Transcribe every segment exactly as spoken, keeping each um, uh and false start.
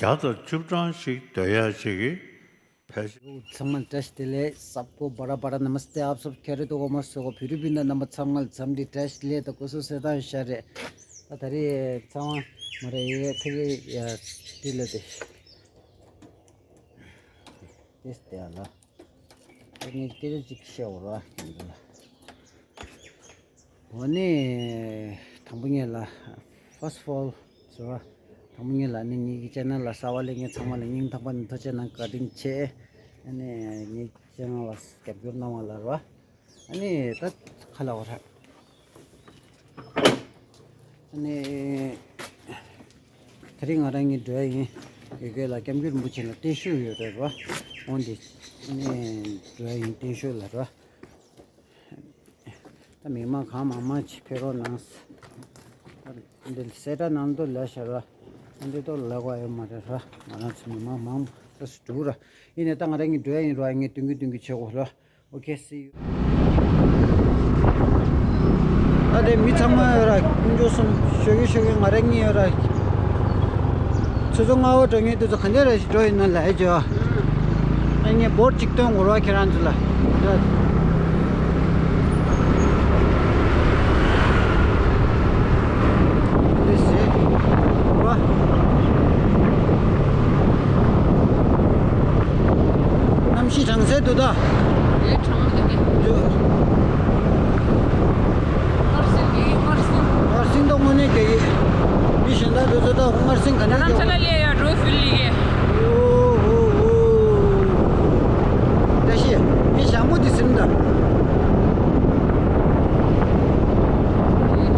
བརྒྱ་དང་བཅུ་གྲངས་ཤིག་སྡོད་ཡ་ཞིག་གི་ཕལ་ཆེར། ཚང་མ་བཀྲ་ཤིས་བདེ་ལེགས། सबको बड़ा बड़ा नमस्ते, आप सब खैरियत होगा, मस्त होगा, फिर भी ना नमक छामल छामडी ट्रैश ले तो कुसो से ता शरे। ད་ད་རེས་ཚང་མ་མ་རེད་ཡེ་ཁ་ཡེ་ཡ་ཏི་ལ་དེ་ཏེས་ཏེ་ཨ་ལ་ཨ་ནི་སྐད་ཆ་ཅིག་བཤད་འོ་ར། འོ་ནི་དང་པོ་ངེད་ལ་first of all ཟེར་བ། དང་པོ་ངེད་ལ་ནི་ངེད་ཀྱི་ཅེ་ནལ་ལ་གསར་བ་ལས་ངེད་ཚང་མ་ལ་སྙིང་ཐག་པ་ནས་ཐུགས་རྗེ་གནང་བཀའ་དྲིན་ཆེ། ཨ་ནི་ངེད་ཅེ་ནལ་ལ་རྒྱབ་སྐྱོར་གནང་བ་ལ་ར། ཨ་ནི་ད་ཁ་ལ་བ་ར། ཨ་ནི་དེ་རིང་ང་རང་གཉིས་འགྲོ་ཡ་ཡིན། ཡོད་གེ་ལ་སྐྱབས་མགོན་རིན་པོ་ཆེ་ལ་བརྟན་བཞུགས་ཡོད་རེད་བ། འོན་ཏེ་ཨ་ནི་འགྲོ་ཡ་ཡིན་བརྟན་བཞུགས་ལ་ར། ད་མི་མང་གང་མང་མང་ཅིག་ཕེབས་རོགས་གནང་། འདི་སེ་ཏྲ་ནང་དུ་ལ་ཤར་བ། འདི་དུ་ལ་གོ་ཡོད་མ་རེད་ར། ང་རང་ཚོ་མི་མང་མང་ཙམ་འགྲོ་ར། ཡིན་ནའི་ད་ང་རང་གཉིས་འགྲོ་ཡ་ཡིན་ར། ངས་སྟོན་གི་སྟོན་གི་བྱེད་དགོས་ར། Okay, see you. ད་དེ་མི་ཚང་མ་ཡོད་ར། ཀུན་སྤྱོད་གསུམ་ཤོད་ཀྱི་ཤོད་ཀྱི་ང་རང་གཉིས་ཡོད་ར། ཆུ་ཚོད་ལྔ་པ་འགྲོ་མཁན་དེ་ཚོ་ག་འདྲ་ར་ཞིག་འགྲོ་ཡིན་ན་ལབ་ཡ་ཅོ། ཨ་ངས་བོར་གཅིག་སྟོན་དགོས་ར་ཁྱེད་རང་ཚོ་ལ། ད་དེ་ཟེར་བ། གནམ་གཤིས་གྲང་ས་འདུག་ད། ཨེ་གྲང་མོ་འདུག་གི། འདུག་སྔར་སེང་གི་སྔར་སེང་། སྔར་སེང་ད་དངོས་གནས་གི་མི་གཞན་དག་དེ་ཚོ་ད་སྔར་སེང་ག་འདྲ་རྡ་རམ་ས་ལ་སླེབས་ཡ་རོ་ཕུལ་ལི་གི། ཨོ་ཧོ་ཧོ། བཀྲ་ཤིས་མི་ཞྭ་མོ་དེ་ཟིན་ད། ཨེ་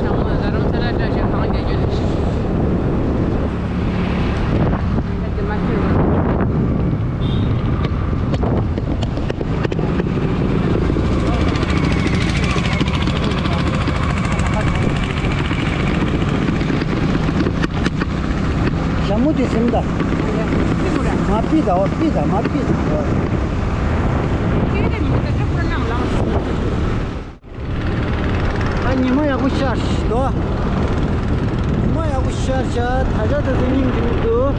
གྲང་མོ། རྡ་རམ་ས་ལ་བཀྲ་ཤིས་གང་རྒྱལ་རྒྱུ་ལས་ཤིག་ཞྭ་མོ་དེ་ཟིན་ད། མ་པི་ད་འོ། པི་ད་མ་པི་ད། ད་ཉི་མ་ཡག་པོ་ཤར་ཤག་དོ། ཉི་མ་ཡག་པོ་ཤར་ཤག་ད་ཆ་དེ་ཚོ་སྙིང་རྗེ་མི་འདུག་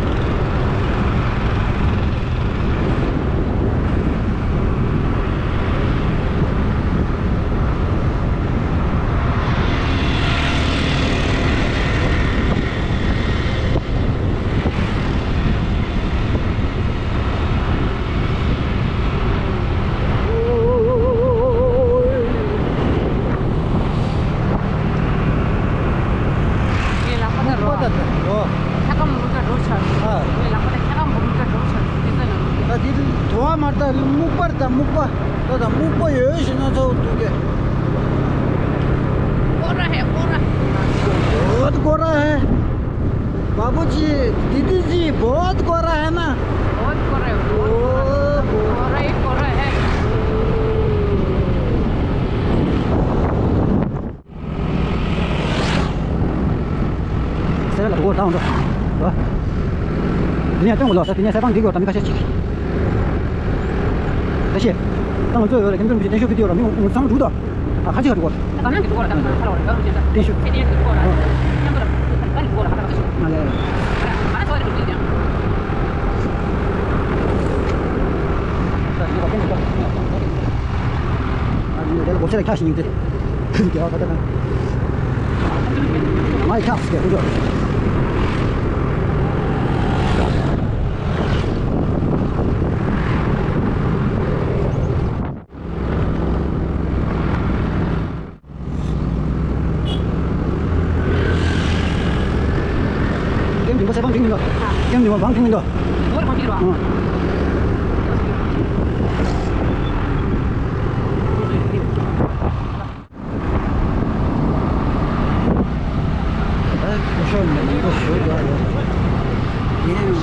ངའི་ལག་པ་ད་རོ། ཨོ། ཐ་ཀ་མུ་ཀ་རོ་ཆགས་སོང་། ཨ། ངའི་ལག་པ་ད་ཐ་ཀ་མུ་ཀ་རོ་ཆགས་སོང་། དེ་ཚོ་ནང་། ད་དེ་དུ་བ་མར་ད་སྨུག་པར་ད་སྨུག་པ། ད་ད་སྨུག་པ་ཡོད་ཞེ་ན་ཚ་བོ་འདུག་གས། ཀོ་ར་ཧེ་ཀོ་ར། བོད་ཀོ་ར་ཧེ། बाबूजी, दीदी जी, बहुत गोरा है ना? बहुत गोरा है, बहुत गोरा। ओ, गोरा ही गोरा है। སེ་ར་ལ་སྒོ་བཏང་འགྲོ། འདི་ནས་སྟོན་དགོས་ལ། ད་འདི་ནས་སེ་པང་འགྲིག་ཡོད། ད་མི་ཁ་ཤས་ཅིག་ད་ཤེས། ད་ང་ཚོ་ཡོད་ལ་ཁྱིམ་ཚང་མི་ཞིག་བརྟན་བཞུགས་ཕུལ་དུ་ཡོད་ལ། མི་ངུ་ཚང་འགྲོ་ད། ཨ་ཁ་ཅིག་ག་འགྲོ་གོ། བརྟན་བཞུགས། ང་ལ། ཨ་ནི་དེ་ལ་སྒོ་ཕྱེ་ལ་ཁྱག་ཞིག་ཉིན་དེ། རྒྱལ་བ་ཁ་ཏ་ཁ། ང་ཡི་ཁྱག་ཟེར་གོ་ཆོག་ཀེམ་རིང་པོ་ཚེ་བང་འགྲིག་མི་འདུག་ཀེམ་རིང་པོ་བང་འགྲིག་མི་འདུག་ཨང་། ཨ་ཁྱོད་ཤོག་ནས་མི་འདུག་ཞུ་དགོས་ཡོད། ཡིན།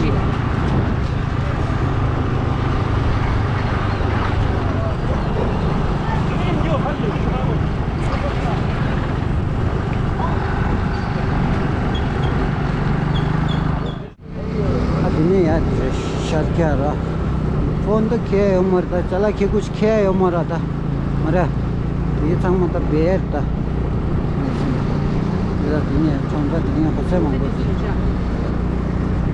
ཨ་དེ་ནས་ཡ་དེ་ཤར་ཁྱ་ར། ཕོན་དུ་ཁྱེད་ཡོད་མ་རེད། ད་ཅ་ལག་ཁྱེད་ཀུ་ཤི་ཁྱེད་ཡོད་མ་རེད་ད། མ་རེད། དེ་ཚང་མ་ད་བེར་ད། དེ་ད་དེ་ནས་ཚོང་ཁ་དེ་ནས་ཧོ་སེ་མང་པོ།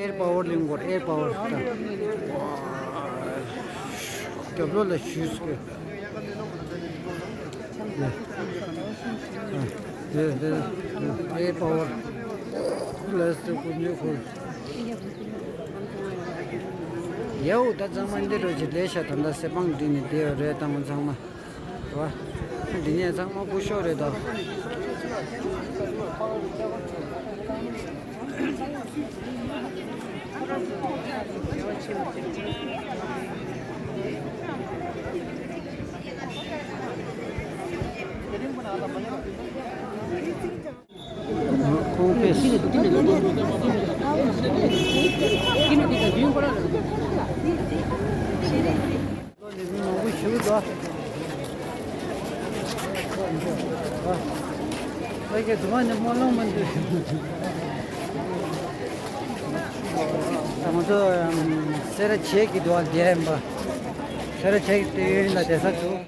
ཨེར་པ་ཝར་གླིང་སྐོར། ཨེར་པ་ཝར། རྒྱབ་ལོགས་ལ་ཞུས་སྐོར། ཨེར་པ་ཝར། ལས་སུ་ཀུན་ཉོ་ཁུལ། ཡའོ། ད་ཚང་མ་འདི་འགྲོ་ཅིག་ལས་ཤ་ད་ད་སེ་པང་འདི་ནས་བསྡད་ཡོད་རེད། ད་མོ་ཚང་མ། བ། འདི་ནས་ཚང་མ་སྐུ་ཞབས་རེད་དོ། ཁོང་པས། ལོ་ནས་མི་མང་པོ་ཞིག་འདུག་ཨ་ཀེ་དུ་མ་ནི་སྨོན་ལམ་མི་འདུག་ད་ང་ཚོ་སེ་ར་བྱེས་ཀྱི་འདུག་ཨ་རྒྱལ་ཡིན་པ། སེ་ར་བྱེས་ཀྱི་སྟེང་ཡོན་ལ་བསྡད་ས་འདུག་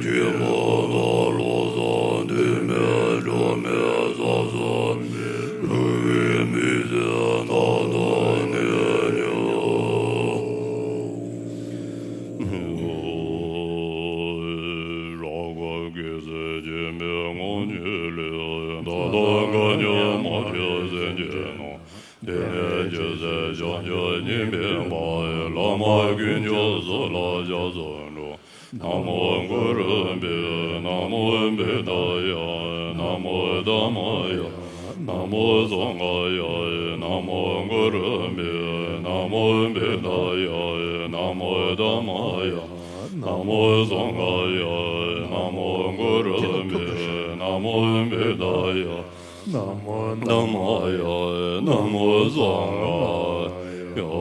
ཀྱེ་མ་ན་བློ་བཟང་འདུན་མའི་སྒྲོན་མེ་ས་ས་མི་རུ་བའི་མི་ཚེ་ན་ན་ནས་ཉོ། རག་ག་སྐྱེ་ཚེ་སྐྱེ་མེད་ངང་ཉིད་ལས། ད་ལྟ་འགའ་ཉིད་མ་སྐྱེས་སེམས་ཅན་རྣམས། དེ་ནས་སྐྱེ་ཚེ་བྱང་ཆུབ་སྙིང་པོའི་མ། བླ་མ་དཀོན་མཆོག་གསུམ་ལ་ཕྱག་འཚལ་ལོ། ན་མོ་གུ་རུ་བྷྱཿ། ན་མོ་བུདྡྷཱ་ཡ། ན་མོ་དྷརྨཱ་ཡ། ན་མོ་སངྒྷཱ་ཡ། ན་མོ་གུ་རུ་བྷྱཿ། ན་མོ་བུདྡྷཱ་ཡ། ན་མོ་དྷརྨཱ་ཡ། ན་མོ་སངྒྷཱ་ཡ། ན་མོ་གུ་རུ་བྷྱཿ། ན་མོ་བུདྡྷཱ་ཡ། ན་མོ་དྷརྨཱ་ཡ། ན་མོ་སངྒྷཱ་ཡ།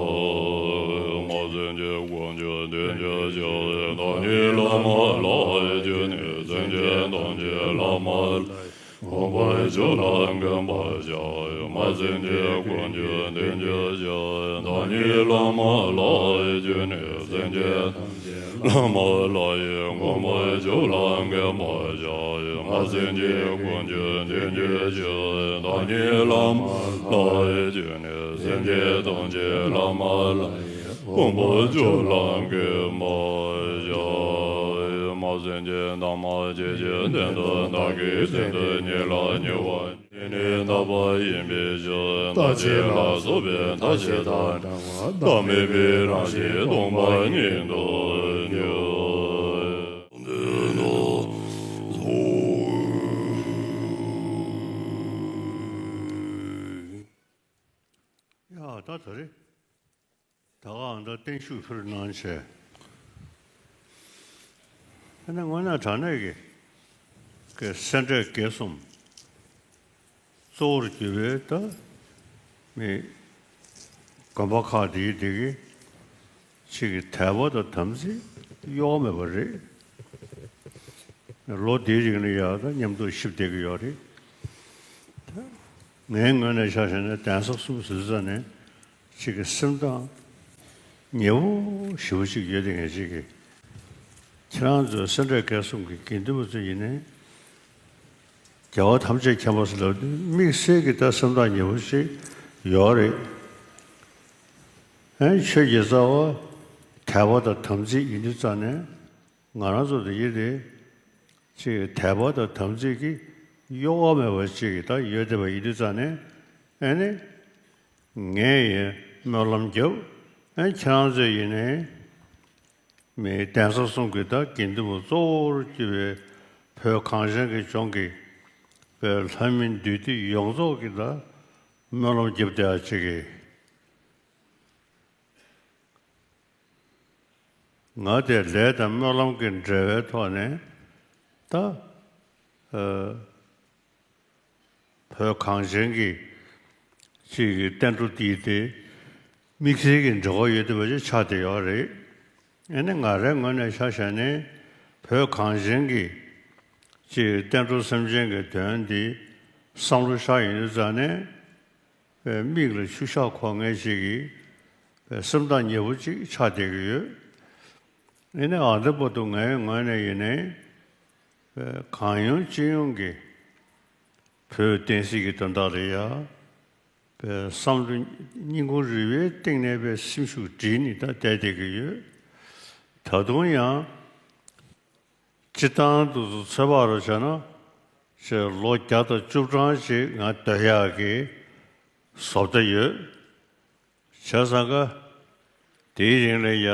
མ་སེམས་ཅན་ཀུན་གྱི་དོན་བྱེད་ཕྱིར། བདག་ཉིད་བླ་མ་ལྷ་ཡིས་བརྒྱུད་ནས། སེམས་ཅན་ཐམས་ཅད་བླ་མ་ལྷ་ཡི་དབང་པོའི་ཆུ་ལ་འགོད་པར་བྱ། མ་སེམས་ཅན་ཀུན་གྱི་དོན་བྱེད་ཕྱིར། བདག་ཉིད་བླ་མ་ལྷ་ཡིས་བརྒྱུད་ནས། སེམས་ཅན་བླ་མ་ལྷ་ཡི་དབང་པོའི་ཆུ་ལ་འགོད་པར་བྱ། མ་སེམས་ཅན་ཀུན་གྱི་དོན་བྱེད་ཕྱིར། བདག་ཉིད་བླ་མ་ལྷ་ཡིས་བརྒྱུད་ནས། སེམས་ཅན་ཐམས་ཅད་བླ་མ་ལྷ་ཡི་དབང་པོའི་ཆུ་ལ་འགོད་པར་བྱ། མ་སེམས་ཅན་དམ་པ་སྐྱེ་བའི་དོན་དུ། བདག་གིས་སེམས་དེ་ཉིད་ལ་ཉེ་བར་དེ་ནི་བདག་པོ་ཡིན་པའི་ཕྱིར། རྟ་ཕྱེད་ལ་སོགས་པའི་མཐའ་བཞི་དང་འདྲ་བ་བདག་མེད་པའི་རང་བཞིན་སྟོང་པ་ཉིད་དུ་འགྱུར། ཡ་ད་ད་རེད། ད་ག་ཨ་མདའ་བརྟན་བཞུགས་ཕུལ་གནང་བྱས། ཨ་ནི་དངོས་གནས་དྲང་གནས་ཀྱི་ཀྱི་སེ་འབྲས་དགེ་གསུམ་གཙོ་བོར་གྱུར་པའི་ད་མི་དགོན་པ་ཁག་འདིའི་འདི་གི་ཅིག་གི་དད་པ་དང་དམ་ཚིག་གཡོ་བ་མེད་པ་རེད། ལོ་འདིའི་རིང་ལ་ཡང་ད་མཉམ་དུ་གཤིབས་བསྡད་ཀྱི་ཡོད་རེད། ངའི་ངོས་ནས་ཆ་བཞག་ན་གདན་ས་གསུམ་ཟེར་ཙམ་ནས་ཅིག་གི་སེམས་ཐག་ཉེ་བོ་ཞེ་པོ་ཅིག་ཡོད་དེ། ངས་ཅིག་གི་ཁྱེད་རང་ཚོའི་སེ་འབྲས་དགེ་གསུམ་གྱི་དགེ་འདུན་པ་ཚོ་ཡིན་ནའི། རྒྱལ་བ་ཐམས་ཅད་མཁྱེན་པ་ཟེར་ལབ་དུས་དམིགས་བསལ་གྱི་ད་སེམས་ཐག་ཉེ་བོ་ཞིག་ཡོད་རེད། ཨེ་ཆོས་ཀྱི་རྩ་བ་དད་པ་དང་དམ་ཚིག་ཡིན་དུས་ཙམ་ནས། ང་རང་ཚོ་འདི་ཡིན་ཏེ། ཅིག་དད་པ་དང་དམ་ཚིག་གི་གཡོ་བ་མེད་པ་ཅིག་གི་ད་ཡོད་བསྡད་པ་ཡིན་དུས་ཙམ་ནས། ཨེ་ནི། ངས་ཡང་སྨོན་ལམ་རྒྱབ། ཨེ་ཁྱེད་རང་ཚོས་ཡིན་ནའི། མི་གདན་ས་གསུམ་གྱི་ད་དགེ་འདུན་པ་གཙོ་བོར་གྱུར་པའི་བོད་གངས་ཅན་གྱི་ལྗོངས་ཀྱི་བོད་ལྷ་མི་འདུས་སྡེ་ཡོངས་རྫོགས་ཀྱི་ད་སྨོན་ལམ་རྒྱབ་བསྡད་ཡ་ཅིག་གི། ང་དེ་ལས་དང་སྨོན་ལམ་གྱི་འབྲེལ་བའི་ཐོག་ནས་ད། ཨ། བོད་གངས་ཅན་གྱི་ཅིག་གི་བསྟན་འགྲོ་འདི་དེ་དམིགས་བསལ་གྱི་འབྲེལ་བ་ཡོད་བསྡད་པ་ཅིག་ཆགས་བསྡད་ཡོད་རེད། ཨ་ནི་ང་རའི་ངོས་ནས་ཆ་བཞག་ནས་བོད་གངས་ཅན་གྱི་ཅིག་བསྟན་འགྲོ་སེམས་ཅན་གྱི་དོན་འདི་བསམ་བློ་བཞག་ཡོང་དུས་ཙམ་ནས། པའི་མིག་ལ་ཆུ་ཤག་འཁོར་མཁན་ཞིག་གིས་པའི་སེམས་ཐག་ཉེ་བོ་ཅིག་ཆགས་བསྡད་ཀྱི་ཡོད། ཨེ་ནས་ཨ་འདི་བར་དུ་ངའི་ངོས་ནས་ཡིན་ནའི་པའི་གང་ཡོང་ཅི་ཡོང་གི་བོད་བསྟན་སྲིད་ཀྱི་དོན་དག་ལ་ཡ་པའི་བསམ་བློ་སྙིང་ཁུང་རུས་པའི་གཏིང་ནས་པའི་སེམས་ཤུགས་བསྒྲིལ་ནས་ད་བསྡད་བསྡད་ཀྱི་ཡོད། ད་དུང་ཡང་། སྤྱིར་བཏང་དུ་ཚོད་དཔག་རུ་བྱས་ན། ཅེས་ལོ་བརྒྱ་དང་བཅུ་གྲངས་ཅིག་ང་སྡོད་ཡག་གི་བཟོ་ལྟ་ཡོད། བྱས་ཙང་ཀ་དེའི་རིང་ལ་ཡ་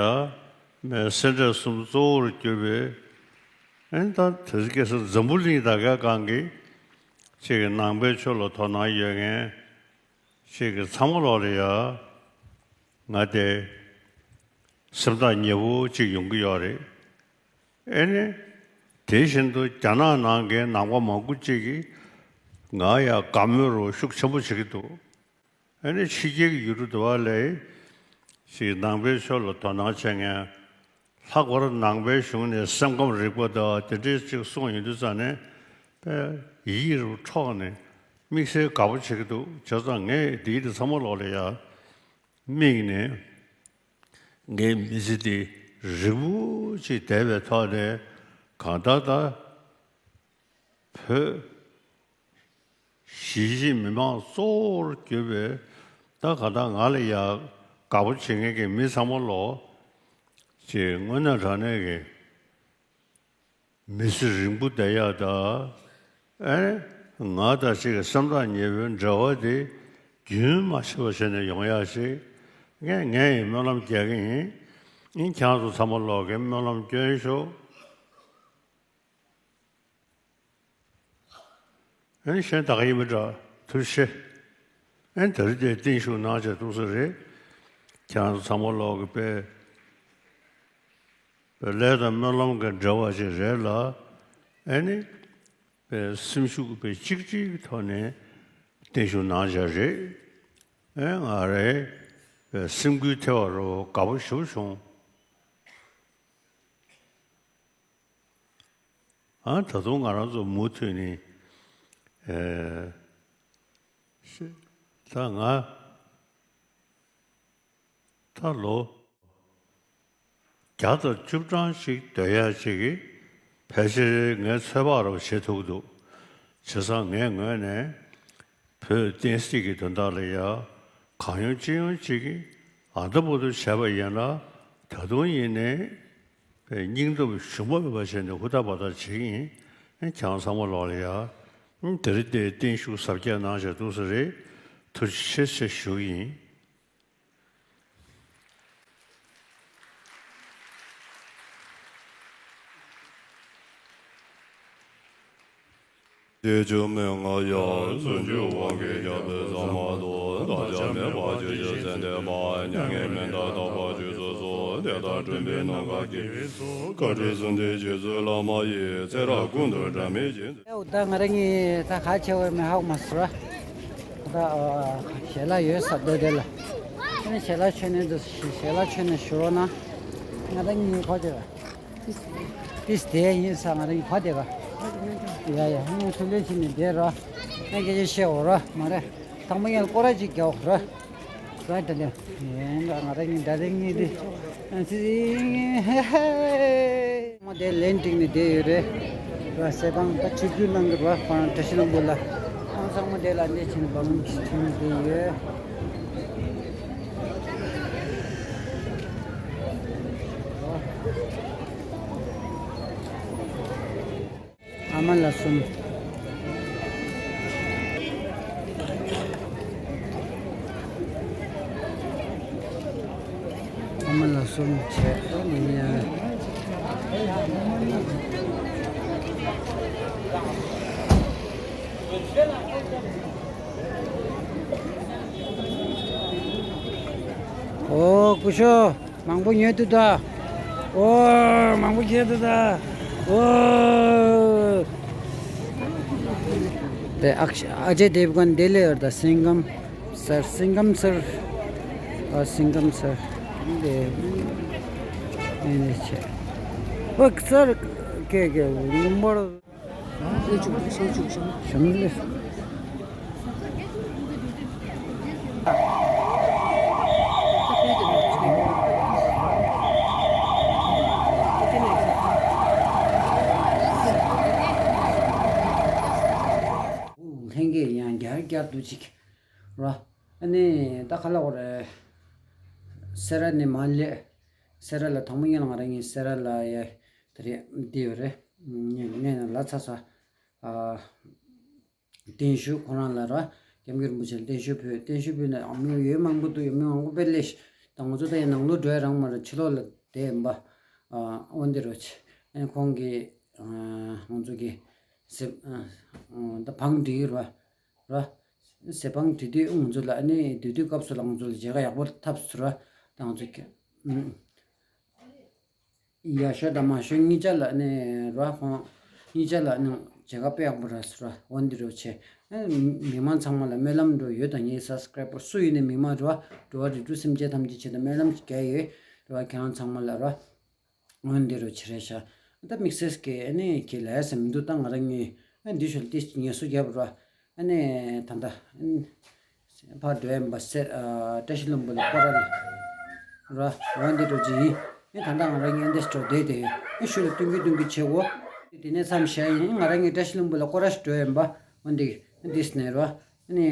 མའི་སེ་འབྲས་གསུམ་གཙོ་བོར་གྱུར་པའི། ཨན་ད་དེ་སྐད་སུ་འཛམ་བུ་གླིང་ད་གའི་སྒང་གི་ཅིག་གི་ནང་པའི་ཆོས་ལ་དོ་སྣང་ཡོད་མཁན་ཅིག་གི་ཚང་མ་ལོག་ལ་ཡ་ང་དེ་སེམས་ཐག་ཉེ་བོ་ཅིག་ཡོང་གི་ཡོད་རེད། ཨེ་ནི། དེ་བཞིན་དུ་རྒྱ་ནག་ནང་གི་ནང་པ་མང་པོ་ཅིག་གིས་ང་ཡ་དགའ་མོས་རོགས་ཤུགས་ཆེན་པོ་བྱེད་ཀྱི་འདུག་ཨེ་ནི་ཕྱི་རྒྱལ་གྱི་ཡུལ་གྲུ་དུ་བ་ལས་ཅིག་ནང་པའི་ཆོས་ལ་དོ་སྣང་བྱེད་མཁན། ལྷག་པར་ནང་པའི་གཞུང་ནས་སེམས་ཁམས་རིག་པ་དང་དེ་འདྲས་ཅིག་གསུངས་ཡོང་དུས་ཙང་ནས་པས་ཡིད་རུ་འཕྲོག་ནས་དམིགས་བསལ་དགའ་པོ་བྱེད་ཀྱི་འདུག་བྱས་ཙང་ངས་འདིའི་དེ་ཚང་མ་ལོག་ལ་ཡ། དམིགས་ནས་ངའི་མི་ཚེ་འདི་རིང་པོ་ཅིག་བསྡད་པའི་ཐོག་ནས་ གང་ལྟར་ད་བོད་གཞིས་བྱེས་མི་མང་གཙོ་བོར་གྱུར་པའི་ད་གང་ལྟར་ང་ལ་ཡ་དགའ་པོ་བྱེད་མཁན་གྱི་མི་ཚང་མ་ལོ་ཅིག་དངོས་གནས་དྲང་གནས་ཀྱི་མི་ཚེ་རིང་པོ་བསྡད་ཡག་དང་། ཨེ་ང་དང་ཅིག་སེམས་ཐག་ཉེ་པོའི་འབྲེལ་བ་དེ་རྒྱུན་མ་ཆད་པ་བྱས་ནས་ཡོང་ཡག་ཞིག་ངས་ངས་ཡིན་སྨོན་ལམ་རྒྱག་གི་ཡིན། ཨིན་ཁྱེད་རང་ཚོ་ཚང་མ་ལོག་གིས་སྨོན་ལམ་སྐྱོན་ཤོག་ཨེ་གཞན་དག་ཡིན་མི་འདྲ། ཐུགས་རྗེ་ཆེ། ཨེ་དེ་རིང་འདིར་བརྟན་བཞུགས་གནང་བྱས་ཐུགས་སུ་རེད། ཁྱེད་རང་ཚོ་ཚང་མ་ལོག་གིས་དཔེ་ལས་དང་སྨོན་ལམ་གྱི་འབྲེལ་བ་ཞིག་རེད་ལ། ཨེ་ནི་དཔེ་སེམས་ཤུགས་དཔེ་གཅིག་སྒྲིལ་གྱི་ཐོག་ནས་བརྟན་བཞུགས་གནང་བྱས་རེད། ཨེ་ང་རེ་དཔེ་སེམས་འགུལ་ཐེབས་པ་རུ་དགའ་པོ་ཞེ་པོ་བྱུང་། ཨ་ད་དུང་ང་རང་ཚོ་མུ་མཐུད་ནས་ཨེ་ཤི་ད་ང་ད་ལོ་བརྒྱ་དང་བཅུ་གྲངས་ཤིག་སྡོད་ཡག་ཅིག་གིས་ཕལ་ཆེར་ངའི་ཚོད་དཔག་རུ་བྱེད་ཐུབ་འདུག་བྱས་ཙང་ངའི་ངོས་ནས་བོད་བསྟན་སྲིད་ཀྱི་དོན་དག་ལ་ཡ་གང་ཡོང་ཅི་ཡོང་ཅིག་གིས་ཨ་འདྲ་པོ་དུ་བྱས་པ་ཡིན་ན། ད་དུང་ཡིན་ནའི་པའི་སྙིང་སྟོབས་ཞུམ་པ་མེད་པ་བྱས་ནས་ཧུར་ཐག་འབད་ཐག་བྱེད་ཀྱི་ཡིན། ཁྱེད་རང་ཚང་མ་ལོག་ལ་ཡ། དེ་རིང་འདིར་བརྟན་བཞུགས་གཟབ་རྒྱས་གནང་བྱས་ཐུགས་སུ་རེད། ཐུགས་རྗེ་ཆེ་ཞུ་གི་ཡིན། རྗེས་འཇུག་མན་ངག་ཡང་། སུམ་ཅུ་དབང་གིས་ཁྱབ་པའི་ཟབ་མོ་སྟོང་། བདག་ཅག་མེད་པར་ཆོས་ཀྱི་ཚད་ལྡན་པ། མྱ་ངན་མི་འདའ་དག་པ་རྗེས་སུ་གསོལ། དེ་ལྟར་སྤྲུལ་པའི་རྣམ་དཀར་གྱིས། བཀའ་དྲིན་གསུམ་ལྡན་རྗེ་བཙུན་བླ་མ་ཡི། ཚེ་རབས་ཀུན་ཏུ་འབྲལ་མེད་རྗེས་འཇུག་ད་ང་རང་གཉིས་ད་ག་བྱེད་དགོས་མིན་ཧ་གོ་མ་སོང་། ད་ཞལ་ལག་ཡོད་ས་སྡོད་དེ་ལ། ཞལ་ལག་མཆོད་ནས་འདུག་ཞལ་ལག་མཆོད་ནས་བཞུགས་རོགས་གནང་། ང་རང་གཉིས་ག་བྱེད་པ། ཏིས་དེ་ཡིན་ས་ང་རང་ག་བདེ་ག་ཡ་ཡ་ཧུང་ཐུགས་ལས་ཕྱིན་ནས་བསྡད་རོགས། ཨ་སྐད་ཆ་བཤད་འོ་རོགས་མ་རེད། དང་པོ་ཡང་སྐོར་ར་ཅིག་རྒྱག་རོགས། ར་ད་ལེ། ཡིན་ད་ང་རང་གཉིས་ད་རིང་གཉིས་དེ། ཨ་ཙི་ཧེ་ཧེ། མོ་དེ་ལན་བསྒྲིགས་ནས་བསྡད་ཡོད་རེད། ར་སེ་བང་ད་ཆིབས་བསྒྱུར་གནང་གི་རོགས་ཁོ་རང་བཀྲ་ཤིས་ལྷུན་པོ་ལ། ཁོང་ཚང་མ་དེ་ལ་གནས་ཕྱིན་བང་ཁྲིད་ནས་བསྡད་ཡོད། ཨ་མ་ལགས་གསུམ། ཨ་མ་ལགས་གསུམ་བྱས་ནས། ཨོ་སྐུ་ཞབས། མང་པོ་ཉོས་འདུག་ད། ཨོ། མང་པོ་ཉོས་འདུག་ད། ཨོ། དེ་ཨག་ཨ་ཇེ་དེབ་གོན་དེ་ལས་ཡོད་ད། སིང་གམ་སར། སིང་གམ་སར། ཨ་སིང་གམ་སར། དེ་ཨེ་ནས་ཆེ། ཨོ་སར། ཀེ་ཀེ་ལུང་པར། ཤེས་བཅུག་ཤེས་བཅུག་ཤེས། ཞང་ལེ། ལྷན་རྒྱས་ཡང་བསྐྱར་བསྐྱར་དུ་ཅིག་རོ། ཨ་ནི་ད་ག་ལ་འོ་རེད། སེ་ར་ནས་མར་སླེབས། སེ་ར་ལ་དང་པོ་ཉིད་ལ་ང་རང་གཉིས་སེ་ར་ལ་ཡ་དེ་རེད་འདི་ཡོད་རེད། ངས་ངས་ལ་ཚ་ཚ། ཨ། བརྟན་བཞུགས་ཁོ་རང་ལ་ར། སྐྱབས་མགོན་རིན་པོ་ཆེ་ལ་བརྟན་བཞུགས་ཕུལ། བརྟན་བཞུགས་ཕུལ་ནས་མི་ཡོད་མང་པོ་འདུག་ཡོད་མི་མང་པོ་དཔེ་ལས་ཤི། ད་ང་ཚོ་ད་ཡང་ནང་ལོགས་འགྲོ་ཡ་རང་མ་རེད། ཕྱི་ལོགས་ལ་བསྡད་ཡིན་པ། ཨ་འོན་ཏེ་རོ་ཆེ། ཨ་ཁོང་གིས་ཨ་ང་ཚོ་གི་ཟེ་ཨ་ཨ་ད་བང་སྒྲིག་ར་ར། ཟེ་བང་སྒྲིག་དུས་ང་ཚོ་ལ་ཨ་ནི་སྡོད་དུས་སྐབས་སུ་ལ་ང་ཚོ་ལ་མཇལ་ཁ་ཡག་པོ་ཐོབ་སོང་ར། ད་ང་ཚོ་གི་ཨ། ཡག་ཤོས་དང་མང་ཤོས་གཉིས་ཆ་ལ་ནི་ར་ཁོང་གཉིས་ཆ་ལ་ནི་མཇལ་ཁ་དཔེ་ཡག་པོ་རག་སོང་ར། འོ་འདི་རུ་ཆེ། ཨ་མི་མང་ཚང་མ་ལ་སྨོན་ལམ་འགྲོ་ཡོད་དང་ངའི་སབ་སི་ཀ་རའི་བར་སུ་ཡིན་ནའི་མི་མང་ར་འགྲོ་བ་རིགས་དྲུག་སེམས་ཅན་ཐམས་ཅད་ཆེད་དུ་སྨོན་ལམ་རྒྱག་ཡོད་ར། ཁྱེད་རང་ཚང་མ་ལ་ར། འོ་འདི་རུ་ཆེ་རེད་ཤག་ད་དམིགས་བསལ་གྱི་ཨ་ནི་ཁྱེད་ལ་ཡ་ཟེར་མི་འདུག་ད་ང་རང་ངའི་ཨ་འདི་ཞོལ་ཏི་ངལ་གསོ་རྒྱབ་ར། ཨ་ནི་ད་ལྟ་ཨ་ནི་ཕར་འགྲོ་ཡ་མ་ཟད་ཨ་བཀྲ་ཤིས་ལྷུན་པོ་ལ་སྐོར་ར་ལ་ར་འོ་འདི་འགྲོ་ཅི་ཡིན། ཨ་ད་ལྟ་ང་རང་ངའི་འདི་འགྲོ་བསྡད་དེ་ཨ་ཤུལ་ལ་སྟོན་གི་སྟོན་གི་བྱེད་དགོས། དེ་ནས་མཚམས་བཞག་ཡིན། ང་རང་གི་བཀྲ་ཤིས་ལྷུན་པོ་ལ་སྐོར་ར་ཞིག་འགྲོ་ཡིན་པ། འོན་ཏེ་འདིས་ནས་རོ། ཨ་ནི་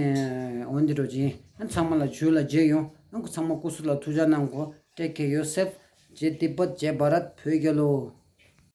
འོན་ཏེ་འགྲོ་ཅིང་ཨ་ཚང་མ་ལ་ཇུ་ལ་མཇལ་ཡོང་། ཨ་ཁུ་ཚང་མ་སྐུ་གཟུགས་ལ་ཐུགས་ཅག་གནང་གོ། ཊེག་ཀེར་ཡོར་སེལཕ། ཇེ་ཏི་བཏ་ཇེ་བྷ་རད་བོད་རྒྱལ་ལོ།